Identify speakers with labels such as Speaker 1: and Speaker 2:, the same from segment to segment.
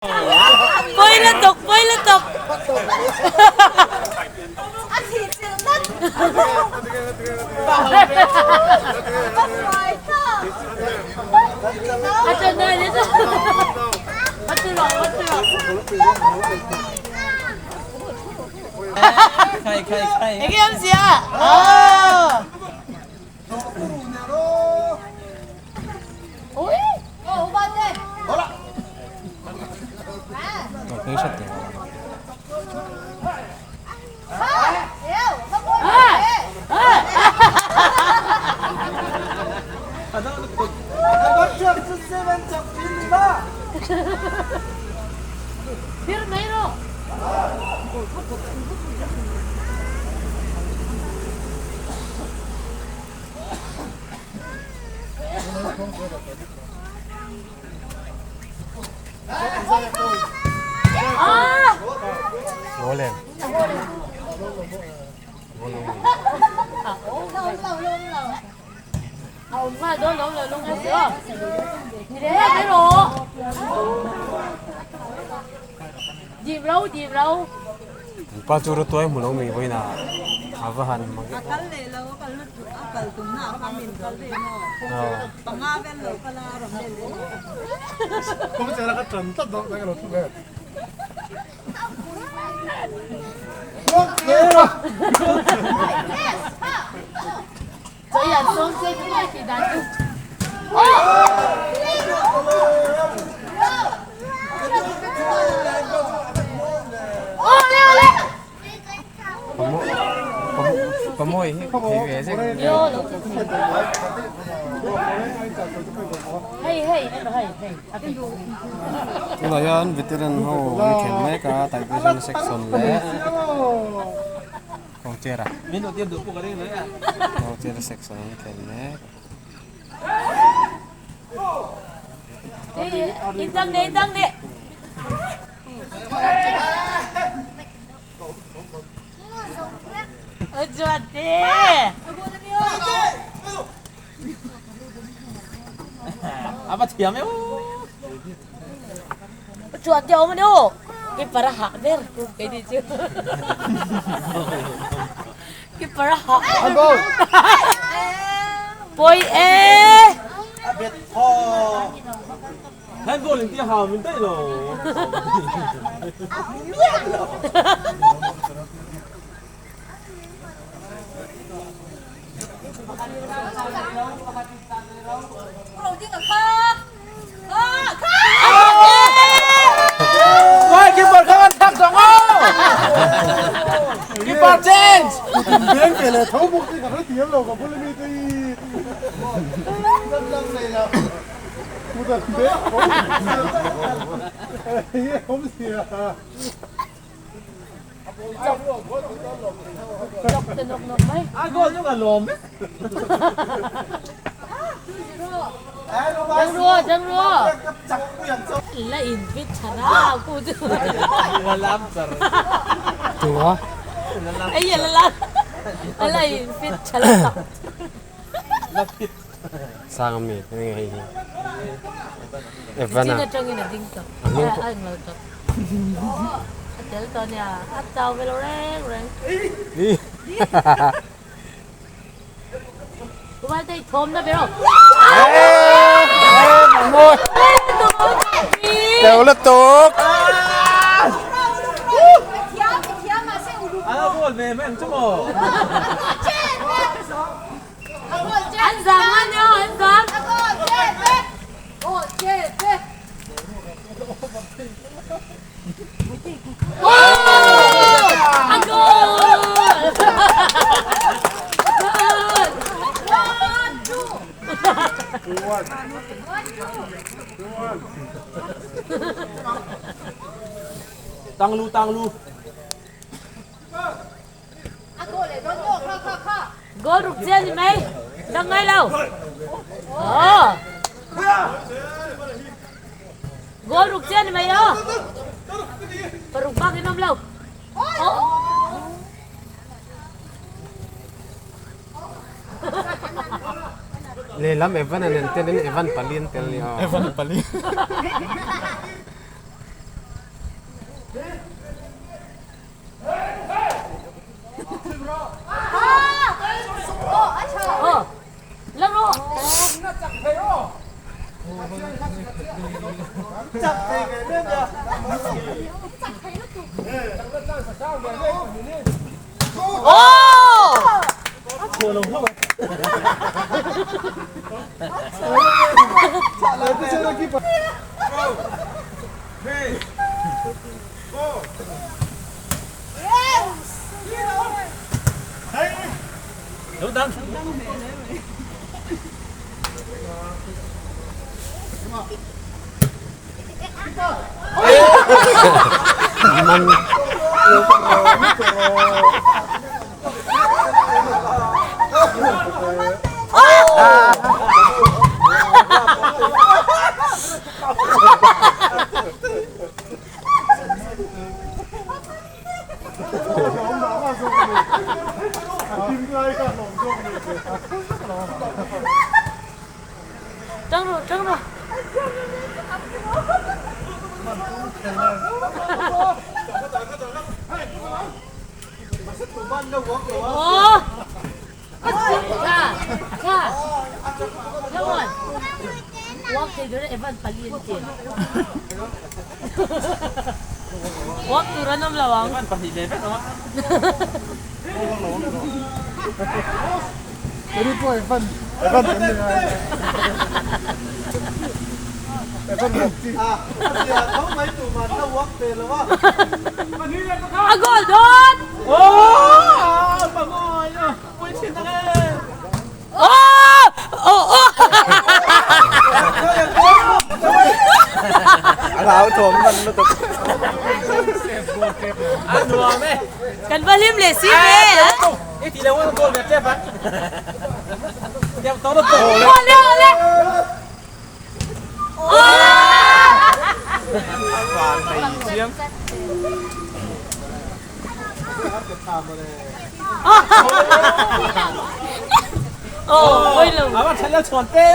Speaker 1: Pawi lutuk, pawi lutuk. A chân đây đấy chứ.
Speaker 2: Khai khai khai.
Speaker 1: Enge awm zia? Aw.
Speaker 3: Pa chu rawtuai hmu lo mi vawiin ah a va han mak
Speaker 4: A kal leh lo a kal lutuk a kal tum na ah khan min kal ve maw panga vel lo kal a rawn vel leh
Speaker 3: Pamawi hi thei ve zek tunah hian veteran ho an khel mek a taipei section leh Kawngchera Kawngchera section an khel mek.
Speaker 2: A va thiam eo.
Speaker 1: Chuan te awm aniaw keeper a hah ber kei ni chu keeper a hah pawi e
Speaker 2: a bet tho handball in tia hau min daih lo Woi, keeper kha kan thak dong o! Keeper change!
Speaker 5: Veng ve leh tho bawk hi ka hre thiam lo ka bul ami te hi. Kut an veng tho. Enge awm sia.
Speaker 2: A goal chu ka lawm vek.
Speaker 1: Dang rua, dang rua. La in fit thana ku chu.
Speaker 2: La lam char.
Speaker 3: Tua.
Speaker 1: Ai la la. La in fit thala.
Speaker 2: La fit.
Speaker 3: Sang ami nge hei hi. Evana.
Speaker 1: Chin atangin a ding tawh. A eng lo tawh. A tel tawh nia. A chau ve lo reng reng. Uvalte i thawm na ber aw.
Speaker 3: Teu lutuk.
Speaker 2: A lo goal ve mai ang chu maw.
Speaker 1: An zam a nia an zam. A goal!
Speaker 2: Tang lu tang lu.
Speaker 1: Goal ruk chian ni mai. Dang ngai lo. Ờ. Goal ruk chian ni mai aw. Paruk bak in awm lo.
Speaker 3: Lehlam Evan a nen telin Evan pali an tel ni aw.
Speaker 5: Evan pali.
Speaker 1: Tang rawh tang rawh. Aw. Tha tha. Come on. Walk thei tur Evan pali an ti. Walk tur an awm lo ang.
Speaker 2: Evan pahnih ve vek ang a.
Speaker 5: Keri pawh Evan Evan kan ni ngai. Evan walk chi.
Speaker 1: A goal dawn!
Speaker 2: Oh! Pangoy! Pui thin ang e!
Speaker 1: Oh! Oh! Oh!
Speaker 3: A hlau thawm hman lutuk.
Speaker 2: A nuam e!
Speaker 1: Kan va hlim leh si ve a!
Speaker 2: I ti lo a goal ve tep a. Tep tawh lutuk.
Speaker 1: Awle awle!
Speaker 2: A va tha leh chhuan te.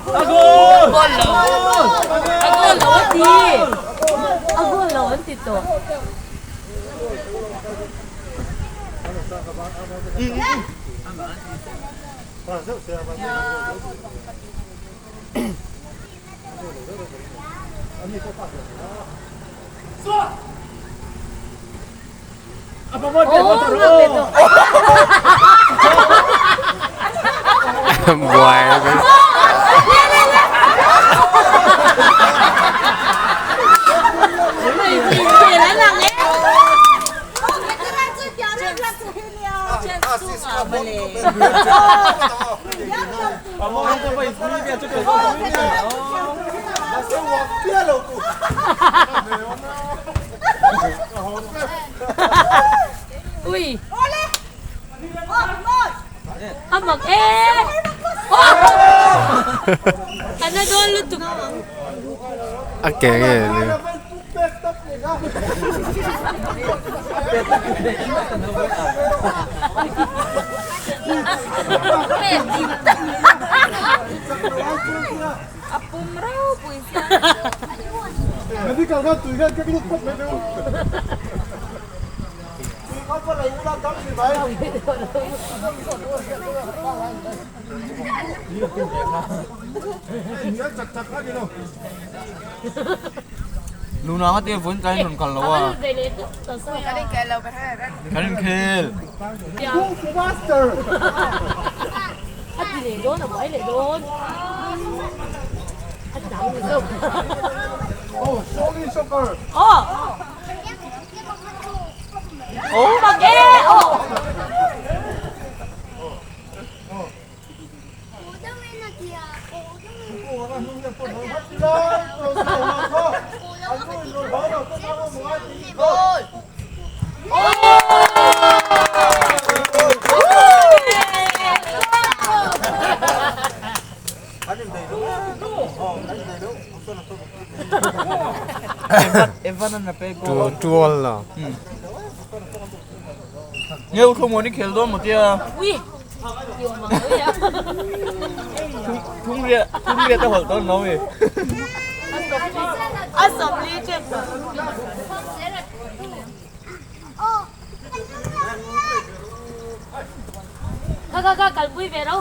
Speaker 2: A goal!
Speaker 1: A goal lo a ti! A goal lo an ti tawh.
Speaker 3: Buai vek.
Speaker 1: Ui! A mak e! A na dawn lutuk.
Speaker 3: A ke nge ni.
Speaker 5: Medical khan tui khan kek lut phawt mai teh u.
Speaker 2: Luna nga te vawiin tlai in rawn kal lo a. Kan inkhel.
Speaker 5: Kung Fu Master.
Speaker 1: A ti leh dawn a buai leh dawn. A ti dang leh zawk.
Speaker 5: Oh, Shaolin Soccer.
Speaker 1: Oh. Oh, mak e. Oh.
Speaker 2: Evan an a pe goal.
Speaker 3: Two all lo.
Speaker 2: Ngeu thlawm ni khel dawn maw tia.
Speaker 1: Ui.
Speaker 2: Thung ria thung ria ta hol dawn lo mi.
Speaker 4: A sawmli tep tawh.
Speaker 1: Kha kha kha kalpui ve ro.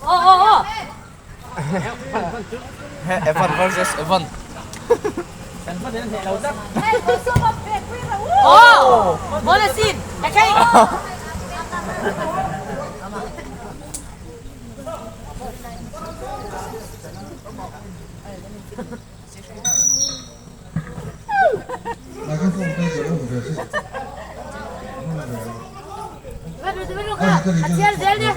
Speaker 1: Aw aw aw.
Speaker 2: Evan versus Evan.
Speaker 1: Oh! Bola sin. Okay. A chial zel nia.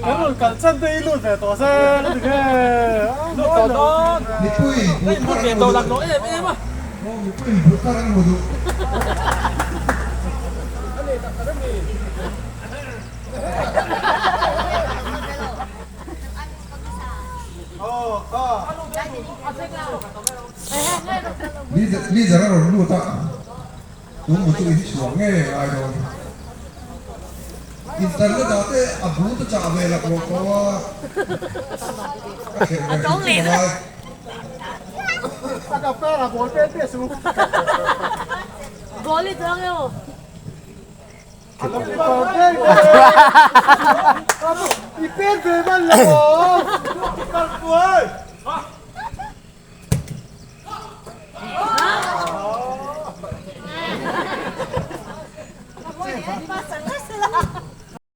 Speaker 5: Kan rawn kal chan te i lut ve tawh se ka ti nge.
Speaker 2: Lut tawh dawn. Lut ve tawh lak lawh em em a.
Speaker 6: Leader a rawn lut a, tun mu chu in chhuah nge ngai dawn. Internet ah te a but a chah ve lak lawh tawh a, ka khelh ve hrim hrim a ngai.
Speaker 5: A ka per a ball pen pe su.
Speaker 1: Ball i chuang emaw?
Speaker 5: I pen ve man lo maw? Kal puai!